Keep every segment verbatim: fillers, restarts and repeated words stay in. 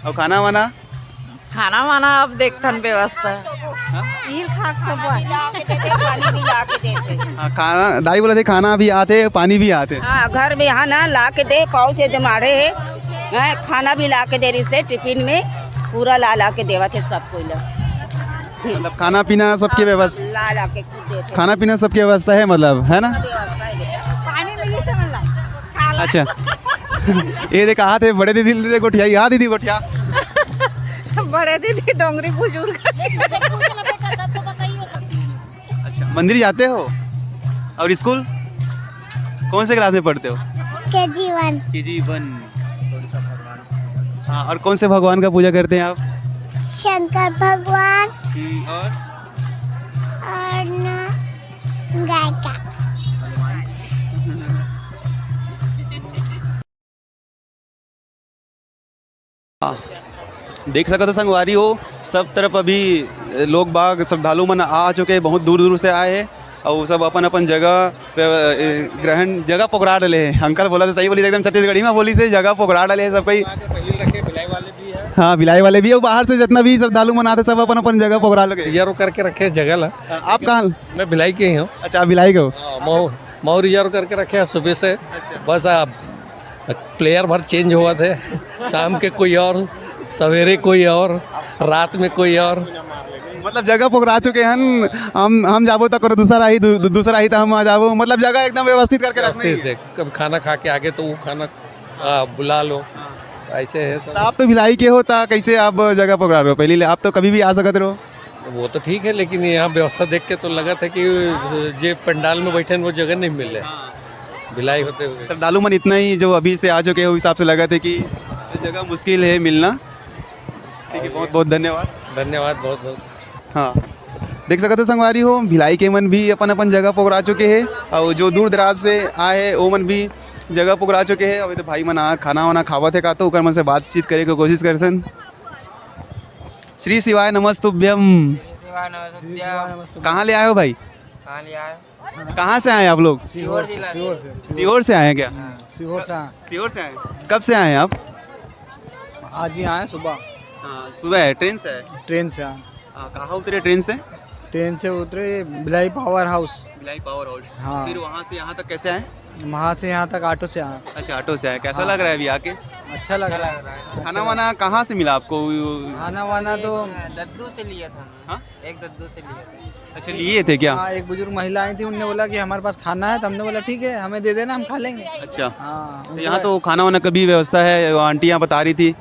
अउ खाना वाना? खाना वाना अब देखथन व्यवस्था। हील खाक सब ला के देथे, पानी भी ला के देथे। हाँ, खाना, दाई बोलथे खाना भी आथे, पानी भी आथे। हाँ, घर में, हाँ ना, ला के दे, पाउच हे, जमाड़े हे, हैं, खाना भी ला के दे रहिसे टिफिन में, पूरा ला, ला के देवत हे सब कोई ला। मतलब खाना पीना सबके व्यवस्था? ला, ला के खुद देथे। खाना पीना सबके व्यवस्था है, मतलब, है ना? व्यवस्था है बेटा। पानी में ये सब ला। अच्छा। ये देख, आथे बड़े दीदी ले गोठिया, या दीदी गोठिया। बड़े दीदी डोंगरी बुजुर्ग। अच्छा, मंदिर जाते हो? और स्कूल? कौन से क्लास में पढ़ते हो? के जी वन। के जी वन। हाँ, और कौन से भगवान का पूजा करते हैं आप? शंकर भगवान। हम्म, और? और ना, गाय का। देख सकत हो संगवारी हो, सब तरफ अभी लोग बाग, श्रद्धालु मन आ चुके हैं, बहुत दूर दूर से आए हैं और सब अपन अपन जगह पे, ए, ग्रहण, जगह पकड़ा डले हैं। अंकल बोला तो सही बोली, एकदम छत्तीसगढ़ी में बोली से जगह पकड़ा डले हैं सब कोई। हाँ, भिलाई वाले भी है, बाहर से जितना भी श्रद्धालु मन आते, सब अपन अपन जगह पकड़ा लगे। रिजर्व करके रखे जगह ला। आप कहाँ? मैं भिलाई के ही हूँ। अच्छा, आप भिलाई के हो। हाँ, मऊ, मऊ रिजर्व करके रखे हैं सुबह से। बस आप प्लेयर भर चेंज होवत हे, शाम के कोई और, सवेरे कोई और, रात में कोई और। मतलब जगह पकड़ा चुके हैं हम। हम जाबो तो कोनो दूसरा ही, दू-, दू-, दूसरा ही तो हम आ जाबो। मतलब जगह एकदम व्यवस्थित करके रखना ही है। व्यवस्थित है। कब खाना खा के आगे तो वो खाना, आ, बुला लो। ऐसे है सब। तो आप तो भिलाई के हो, तो कैसे आप जगह पकड़ा रहे हो? पहले ले, आप तो कभी भी आ सकते रहो। वो तो ठीक है, लेकिन यहाँ व्यवस्था देख के तो लगत है कि जे पंडाल में बैठे हैं, वो जगह नहीं मिले भिलाई होते हुए। श्रद्धालु मन इतना ही जो अभी से आ चुके हैं, उस हिसाब से लगत है कि जगह मुश्किल है मिलना। ठीक है, बहुत बहुत धन्यवाद। धन्यवाद बहुत बहुत। हाँ, देख सकत हो संगवारी हो, भिलाई के मन भी अपन अपन जगह पकड़ा चुके हैं और जो दूर दराज से आए हैं, वो मन भी जगह पकड़ा चुके हैं। अभी तो भाई मन आ खाना वाना खावत है का, तो ओकर मन से बातचीत करे के कोशिश करथन। श्री शिवाय नमस्तुभ्यम। श्री शिवाय नमस्तुभ्यम। कहाँ ले आए हो भाई? कहाँ ले आए? कहाँ से आए आप लोग? सीहोर जिला से। सीहोर से। सीहोर से आए हैं क्या? हाँ। सीहोर से आए। सीहोर से आए हैं। कब से आए हैं आप? आज ही आए सुबह। हाँ, सुबह है, ट्रेन से आए? ट्रेन से आए। हाँ, कहाँ उतरे ट्रेन से? ट्रेन से उतरे Bhilai power house. Bhilai power house. हाँ। फिर वहाँ से यहाँ तक कैसे आए? वहाँ से यहाँ तक ऑटो से आए। अच्छा, ऑटो से आए। कैसा हाँ। लग रहा है अभी आके? अच्छा लग रहा है। अच्छा लग रहा है। खाना वाना कहाँ से मिला आपको? खाना वाना तो दद्दू से लिया था। हाँ? एक दद्दू से लिया था। अच्छा, लिए थे क्या? हाँ, एक बुजुर्ग महिला आई थी, उनने बोला कि हमारे पास खाना है, तो हमने बोला ठीक है, हमें दे देना, हम खा लेंगे। अच्छा। हाँ, तो उनके यहाँ बाद तो खाना वाना का भी व्यवस्था है, वो आंटी यहाँ बता रही थी।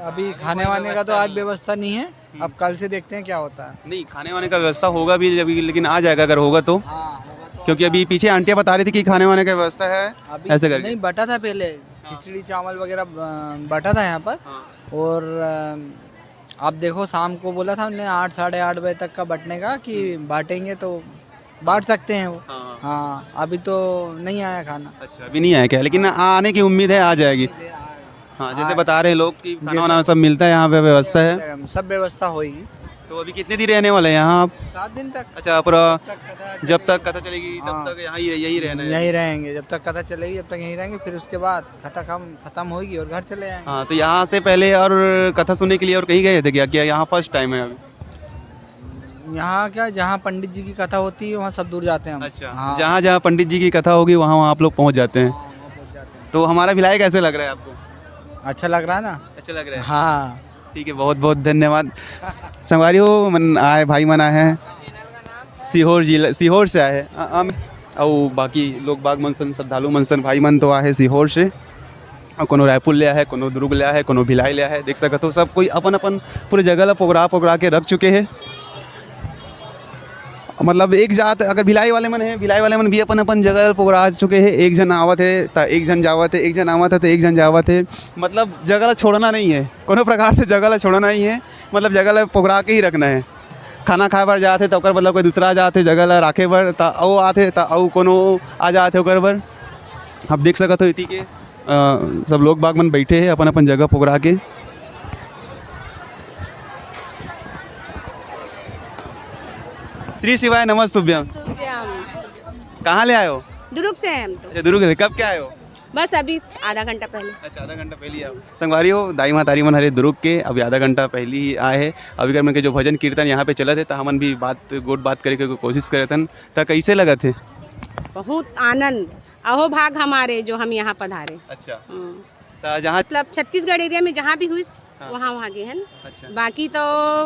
अभी खाने वाने का तो आज व्यवस्था नहीं है, अब कल से देखते हैं क्या होता है। नहीं, खाने वाने का व्यवस्था होगा भी अभी, लेकिन आ जाएगा अगर होगा तो। हाँ, होगा तो। क्योंकि अभी पीछे आंटियाँ बता रही थी कि खाने वाने का व्यवस्था है, अभी ऐसे करके। नहीं, बटा था पहले, हाँ। खिचड़ी चावल वगैरह, अ, बटा था यहाँ पर। हाँ। और, अ, आप देखो, शाम को बोला था उनने आठ, साढ़े आठ बजे तक का बटने का कि हम्म। बांटेंगे तो बांट सकते हैं वो। हाँ। हाँ, अभी तो नहीं आया खाना। अच्छा, अभी नहीं आया क्या? लेकिन हाँ। आने की उम्मीद है, आ जाएगी। उम्मीद है, आ-, हाँ, जैसे आ-, बता रहे हैं लोग कि खाना जैसे वाना सब मिलता है, यहाँ पे व्यवस्था है। सब व्यवस्था होगी। तो अभी कितने दिन रहने वाले हैं यहाँ आप? सात दिन तक। अच्छा, पूरा जब तक कथा जब चलेगी। तक कथा चलेगी, तब हाँ। तक यहाँ ही, यहीं रहना है? यहीं रहेंगे, जब तक कथा चलेगी, जब तक यहीं रहेंगे, फिर उसके बाद कथा खम-, खत्म होगी और घर चले आएंगे। हाँ, तो यहाँ से पहले और कथा सुनने के लिए और कहीं गए थे क्या? क्या यहाँ फर्स्ट टाइम है अभी? यहाँ क्या, जहाँ पंडित जी की कथा होती है, वहाँ सब दूर जाते हैं हम। अच्छा, हाँ। जहाँ जहाँ पंडित जी की कथा होगी, वहाँ वहाँ आप लोग पहुँच जाते हैं। हाँ, वहाँ पहुँच जाते हैं। तो हमारा भिलाई कैसे लग रहा है आपको? अच्छा लग रहा है ना? अच्छा लग रहा है। हाँ। ठीक है, बहुत बहुत धन्यवाद। संगवारी हो, मन आए, भाई मन आए हैं, सीहोर जिला, सीहोर से आए हैं। अ-, हम, अउ बाकी लोग बाग मन सन, श्रद्धालु मन सन, भाई मन तो आए हैं सीहोर से, अउ कोनो रायपुर ले आए हैं, कोनो दुर्ग ले आए हैं, कोनो भिलाई ले आए हैं। देख सकत हो, सब कोई अपन अपन पूरे जगह ला पोगरा पोगरा के रख चुके हैं। मतलब एक जात, अगर भिलाई वाले मन है, भिलाई वाले मन भी अपन अपन जगह ला पोगरा चुके हैं। एक झन आवत है त एक झन जावत है, एक झन आवत है त एक झन जावत है। मतलब जगह ला छोड़ना नहीं है, कोनो प्रकार से जगह ला छोड़ना नहीं है। मतलब जगह ला पोगरा के ही रखना है। खाना खाए बर जात है त ओकर बदला कोई दूसरा आ जात है जगह ला राखे बर, त अउ आत है त अउ कोनो आ जात है ओकर बर। आप देख सकत हो एती के, अ, सब लोग बाग मन बैठे हैं अपन अपन जगह पोगरा के। श्री शिवाय नमस्तुभ्यम। नमस्तुभ्यम। कहाँ ले आए हो? दुर्ग से हैं हम तो। अच्छा, दुर्ग से। कब के आए हो? बस अभी आधा घंटा पहले। अच्छा, आधा घंटा पहले आओ। संगवारी हो, दाई महतारी मन हरे दुरुग के, अभी आधा घंटा पहले ही आए हे। अभी कर मन के जो भजन कीर्तन यहाँ पे चलत हे, त हमन भी बात, गोठ बात करे के कोशिश करत हन। त कैसे लगत हे? बहुत आनंद। अहो भाग हमारे जो हम यहाँ पधारे। अच्छा। हम्म। त जहाँ मतलब छत्तीसगढ़ एरिया में जहाँ भी हुई, हाँ। वहाँ, वहाँ गए हैं। अच्छा। बाकी तो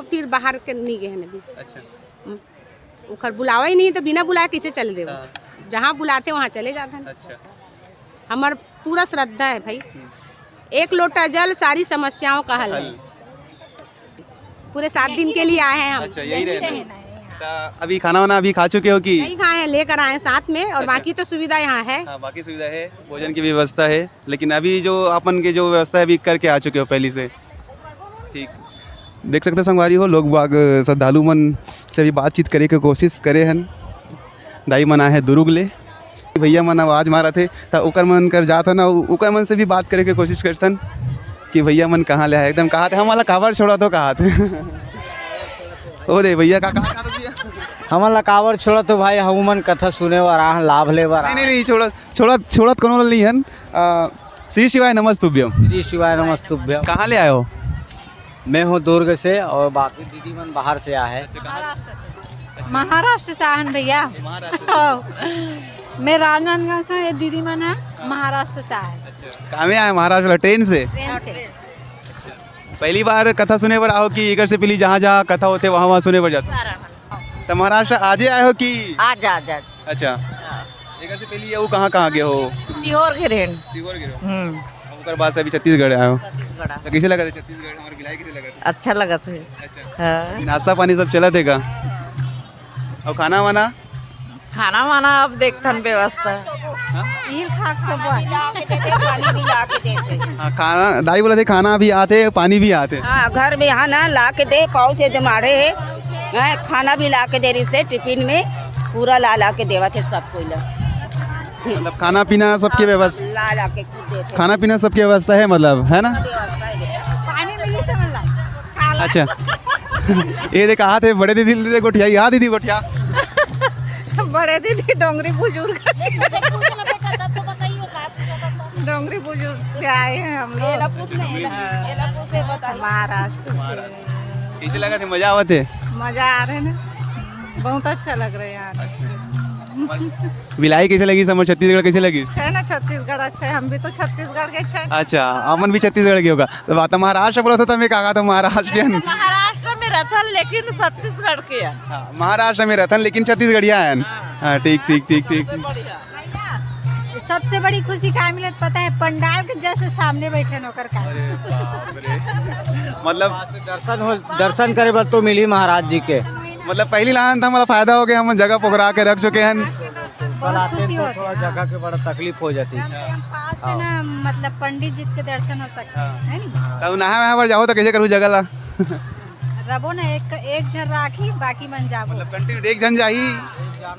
फिर बाहर के नहीं गए हैं अभी। अच्छा। हम्म। ओखर बुलावा ही नहीं, तो बिना बुलाए कैसे चल देबो? हाँ। जहाँ बुलाते, वहाँ चले जाते हैं। अच्छा। हमार पूरा श्रद्धा है भाई। हम्म। एक लोटा जल, सारी समस्याओं का हल है। हल। पूरे सात दिन के लिए आए हैं हम। अच्छा, यहीं रहना है। त अभी खाना वाना अभी खा चुके हो कि? नहीं खाए हैं, लेकर आए हैं साथ में, और अच्छा। बाकी तो सुविधा यहाँ है। हाँ, बाकी सुविधा है, भोजन की व्यवस्था है, लेकिन अभी जो अपन के जो व्यवस्था है, अभी करके आ चुके हो पहले से। ठीक, देख सकते हो संगवारी हो, लोग बाग, श्रद्धालु मन से भी बातचीत करे के कोशिश करे हन। दाई मन आए हे दुरुग ले, भैया मन आवाज मारत हे, त ओकर मन कर जात हन, अउ ओकर मन से भी बात करे के कोशिश करथन कि भैया मन कहाँ ले आए, एकदम कहा थे, "हमन ला काबर छोड़त हो?" कहा थे। ओ दे भैया, का, का, का भैया? हमन ला काबर छोड़त हो भाई, हमू मन कथा सुने बर आए हन, लाभ ले बर नहीं, आए नहीं, हन। नहीं, छोड़त, छोड़त, छोड़त कोनो ला नहीं हन। अ, श्री शिवाय नमस्तुभ्यम। श्री शिवाय नमस्तुभ्यम। कहाँ ले आए हो? मैं हूँ दुर्ग से और बाकी दीदी मन बाहर से आए हैं। अच्छा, कहाँ? महाराष्ट्र से। महाराष्ट्र से आए हैं भैया। महाराष्ट्र से। हाँ। मैं राजनांदगांव से हूँ, ये दीदी मन है महाराष्ट्र से आए हैं। अच्छा, कामे आए महाराष्ट्र ला, ट्रेन से? ट्रेन से। पहली बार कथा सुने बर आओ कि एकर से पहले जहाँ जहाँ कथा होथे वहाँ वहाँ सुने बर जाते? तो महाराष्ट्र आजे आए हो कि? आज, आज, आज। अच्छा। हाँ। एकर से पहले ये वो कहाँ कहाँ गए हो? सीहोर के रेन। सीहोर गए हो? हम्म। अब ओकर बाद से अभी छत्तीसगढ़ आए हो? छत्तीसगढ़ आए। तो कैसे लगा था छत्तीसगढ़? हमारे भिलाई कैसे लगा था? अच्छा लगा था। अच्छा। हाँ। नाश्ता पानी सब चला थे का? और खाना वाना? खाना वाना अब देखथन व्यवस्था। हाँ? ये खाक सब बा। हाँ, खाना, दाई बोला थे खाना भी आते, पानी भी आते। हाँ, घर में यहाँ ना ला के दे, पाँव से जमाड़े है। हैं, खाना भी ला के दे रही से टिफिन में, पूरा ला ला के देवा थे सब कोई ला। मतलब खाना पीना सबके व्यवस्था? ला ला के खुद देते। खाना पीना सबके व्यवस्था है, मतलब, है ना? व्यवस्था है। पानी में ये समझ ला। अच्छा। ये देख, हाथ है, बड़े दीदी ले गोठिया, यहाँ दीदी गोठिया। बड़े दीदी डोंगरी बुजुर्ग। डोंगरी बुजुर्ग से आए हैं हम लोग। महाराष्ट्र से। कैसे लगा थे? मजा आवत है? मजा आ रहे ना, बहुत अच्छा लग रहा है यहाँ। भिलाई कैसे लगी? हमर छत्तीसगढ़ कैसे लगी? है ना, छत्तीसगढ़ अच्छा है, हम भी तो छत्तीसगढ़ के हैं। अच्छा, हमन भी छत्तीसगढ़ के होगा। तो बात महाराष्ट्र बोला था, मैं कहा था महाराष्ट्रियन। महाराष्ट्र में रहथन लेकिन छत्तीसगढ़ के है। हाँ, महाराष्ट्र में रहथन लेकिन छत्तीसगढ़िया है। हाँ, ठीक, ठीक, ठीक, ठीक। सबसे बढ़िया। सबसे बड़ी खुशी का मिलत पता है, पंडाल के जैसे सामने बैठे नौकर का। अरे बाप रे। मतलब दर्शन हो, दर्शन करे बर तो मिली महाराज जी के। मतलब पहली लाइन था, मतलब फायदा हो गया, हम जगह पकड़ा के रख चुके हैं। बहुत खुशी होती है। थोड़ा जगह के बड़ा तकलीफ हो जाती है। हम पास से ना, मतलब पंडित जी के दर्शन हो सकते हैं, है नी? तब नहाए वहाए बर जाओ तो कैसे करूँ जगह ला? रबो ना, एक, एक जन राखी, बाकी मन जाबो। मतलब कंटिन्यू एक जन जाही,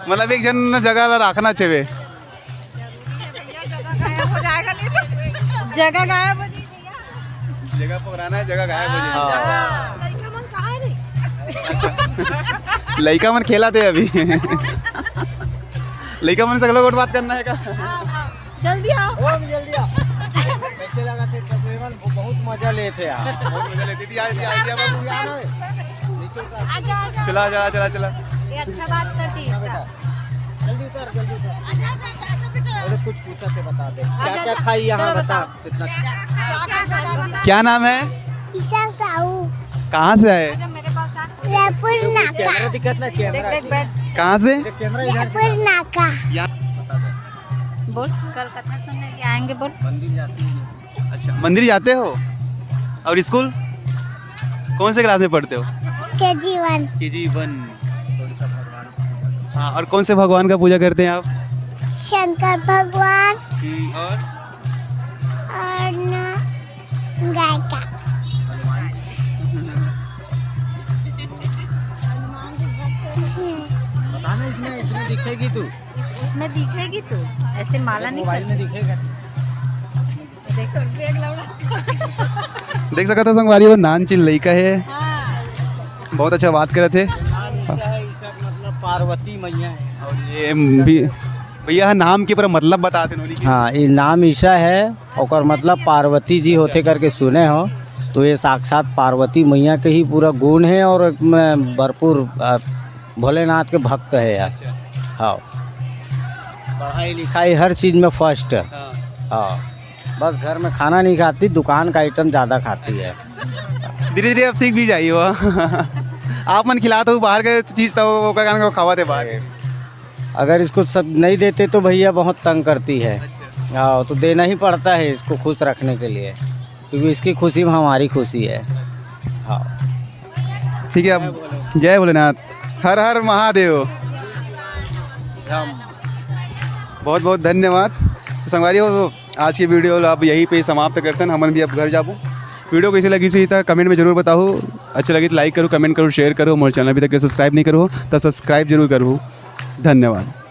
मतलब एक जन जगह ला रखना चाहिए। जरूरी है भैया, जगह गायब हो जाएगा नहीं तो। जगह गायब हो जाएगी भैया। जगह पकड़ाना है, जगह गायब हो जाएगी। हाँ। लड़का मन कहाँ है रे? लड़का मन खेला थे अभी। लड़का मन से लोग बात करना है का? हाँ, हाँ। जल्दी आओ। ओ, जल्दी आओ। कैसे लगा थे ससुरे मन? बहुत मजा ले थे यार। बहुत मजा ले। दीदी, आ, दीदी, आ, दीदी, आ, बाबू। आ जाओ, आ जाओ। चला, चला, चला, चला। ये अच्छा बात करती है इसका। जल्दी उतर, जल्दी उतर। अरे कुछ पूछा थे, बता दे। क्या क्या खाई यहाँ, बता। कितना क्या नाम है? ईशा साहू। कहाँ से आए? रायपुर नाका। कैमरा दिखत ना, कैमरा। देख, देख, बैठ। कहाँ से? कैमरा इधर से। रायपुर नाका। बोल, कल कथा सुनने के आएंगे, बोल। मंदिर जाते हो? अच्छा, मंदिर जाते हो? और स्कूल? कौन से क्लास में पढ़ते हो? के जी वन। के जी वन। हाँ, और कौन से भगवान का पूजा करते हैं आप? शंकर भगवान। हम्म, और? और ना गाय का। हनुमान जी। हम्म। पता ना, इसमें, इसमें दिखेगी तू। उसमें दिखेगी तू, ऐसे माला नहीं मोबाइल में करती। दिखेगा। देख सकत हो संगवारी हो, नान चिन लइका है, हाँ। बहुत अच्छा बात करत है। मतलब पार्वती मैया है। और ये भी भैया, नाम के पूरा मतलब बता देना उन्हीं के। हाँ, ये नाम ईशा है, ओकर मतलब पार्वती जी होथे करके सुने हो, तो ये साक्षात पार्वती मैया के ही पूरा गुण है और मैं भरपूर, अ, भोलेनाथ के भक्त है यार। हाँ, पढ़ाई लिखाई हर चीज़ में फर्स्ट। हाँ, बस घर में खाना नहीं खाती, दुकान का आइटम ज़्यादा खाती है। धीरे धीरे अब सीख भी जाइए वो। आप मन खिलाते हो बाहर के चीज़, तो वो का खावा थे बाहर। अगर इसको सब नहीं देते तो भैया बहुत तंग करती है। हाँ, तो देना ही पड़ता है इसको खुश रखने के लिए, क्योंकि इसकी खुशी में हमारी खुशी है। हाँ। ठीक है, अब जय भोलेनाथ, हर हर महादेव। बहुत बहुत धन्यवाद। तो संगवारी हो, आज की वीडियो ला अब यहीं पे समाप्त करथन। हमन भी अब घर जाबो। वीडियो कैसे लगी सही था, कमेंट में जरूर बताओ। अच्छा लगी तो लाइक करो, कमेंट करो, शेयर करो। मोर चैनल अभी तक सब्सक्राइब नहीं करो, तब सब्सक्राइब जरूर करो। धन्यवाद।